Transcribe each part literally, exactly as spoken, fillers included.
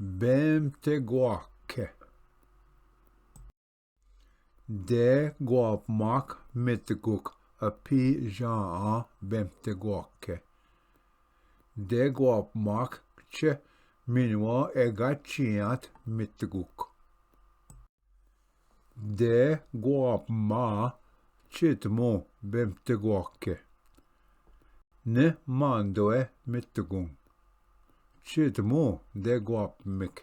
बेमते ग्वाके। दे ग्वाप माक मितगुक अपी जा आ बेमते ग्वाके। दे ग्वाप माक चे मिनवा एगा चियात मितगुक। दे ग्वाप मा चितमु बेमते ग्वाके। ने मांदोए मितगुं। चितमु दे ग्वाप मिक।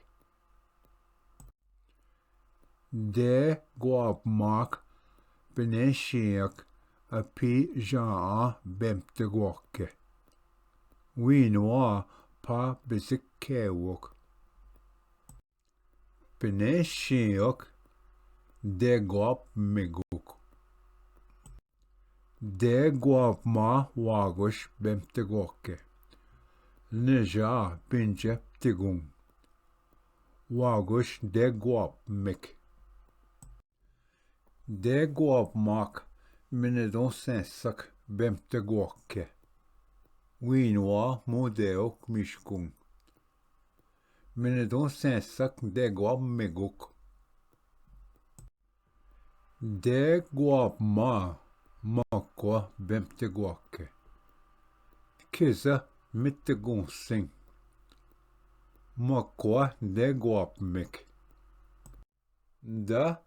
दे ग्वाप माक पिने शियक अपी जा आ बेमते ग्वाके। वीनवा पा बिजिक केवक। पिने शियक दे ग्वाप मिगुक। दे ग्वाप मा वागुश बेमते ग्वाके। निजा पिंजे तिगुं। वागुश दे ग्वाप मिक। दे ग्वाप माक मिने दो सेंसक बेमते ग्वाके। वीनवा मु देवक मिशकुं। मिने दो सेंसक दे ग्वाप मिगुक। दे ग्वाप मा मक्वा बेमते ग्वाके। खिजा मितगुं सिंग। मक्वा दे ग्वाप मिक। द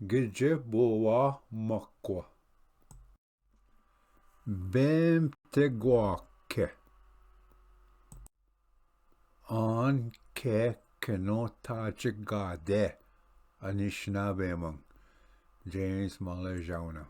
गिजे बोवा मक्वा। बेमते ग्वाके। आन के केनो ताच गादे। अनिशना बेमंग। जेम्स मले जावना।